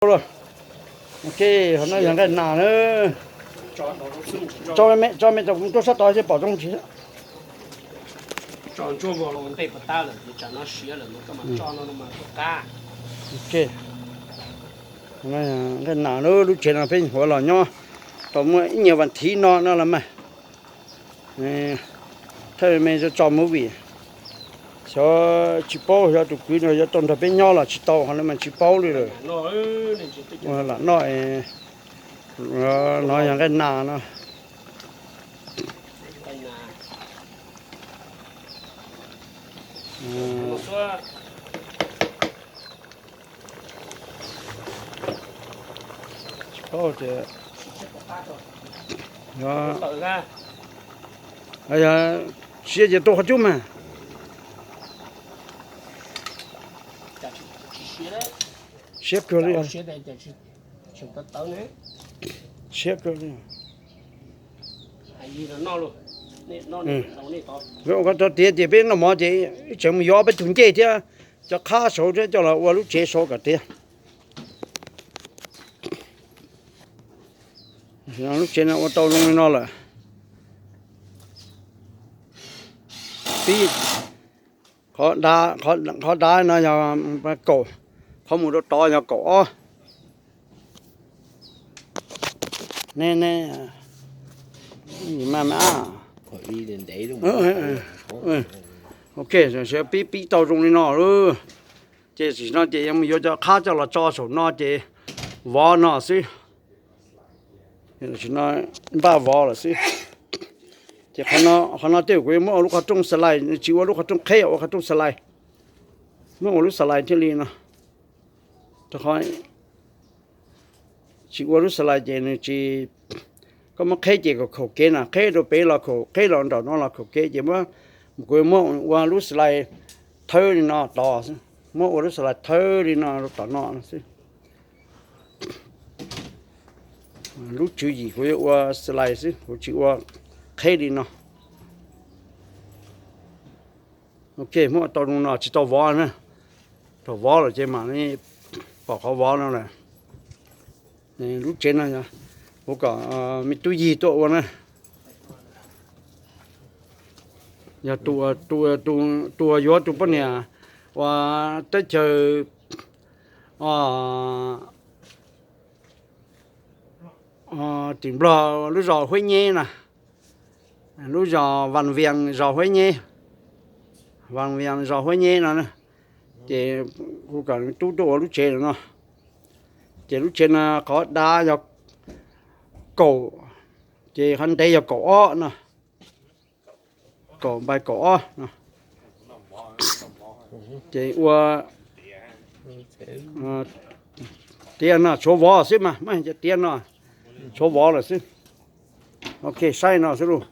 Lawm. Ok, qhov no yog nqaij nas na. Tso me, tso me rau kuv tuaj sab tod thiaj pom zoo tsis. Ok, nqaij nas na, lub tsev no peb nyuam qhuav los nyob tau muaj ib nyuag vas thiv no no los mas. Thawj me tso movie, xyov tsis paub xyov tus kwv no yuav tau nrog peb nyob los tsis tau, qhov no mas tsis paub li lawm. Ua lam noj, no yog nqaij nas no. Tsis paub tias, siav ces tua qhov cub mas. Siab kawg li. Siab kawg li. Ua koj tau tiav ces peb noj mov ces ib tseem mus yuav ob peb tug ncej thiab cov qhab saud thiab coj los ua lub tsev saud kom tiav. Lub tsev no ua tau zoo li no lawm. Pib, qhov dav no yog kaum, qhov mus rau tod yog kaum ob. Ne ne, ma ma. Ok, pib pib tau zoo li no lawm. Ces tam sim no ces yuav mus yuav cov qhab coj los tso saum no ces vov no xwb. Tam sim no npaj vov lawm xwb. Ces qhov no tej zaum kuv yuav muab ua lub qhov rooj xalais, tsis ua lub qhov rooj qheb, ua qhov rooj xalais. Muab ua lub xalais thiaj li no. Rau qhov tsis ua lub xalais ces nws tsis, koj muab qheb ces kom khaum kev na, qheb rau pem los khaum, qheb los nraum no los khaum kev ces muab, kuv yuav muab ua lub xalais thawb li no tod xwb, muab ua lub xalais thawb li no rau tom no xwb. Lub tswv yim kuv yuav ua xalais xwb, kuv tsis ua qheb li no. Ok, muab tau zoo no tsis tau vov na. Thaum vov lawm ces mam pom qhov vov no lawm. Lub tsev no kuv kom me tub Yig tuaj ua na. Yog tus uas yuav tus poj niam uas teb chaws tim Nplog lub zos Huab Nyeb na, lub zos Vas Vias zos Huab Nyeb, Vas Vias zos Huab Nyeb no, ces kuv kom tub tuaj ua lub tsev no. Ces lub tsev no qhov dav yog kaum, ces qhov ntev yog kaum ob no, kaum npai kaum ob no. Ces ua tiav no tshuav vov xwb mas, tiav no tshuav vov lawm xwb. Ok, saib no xwb lauj.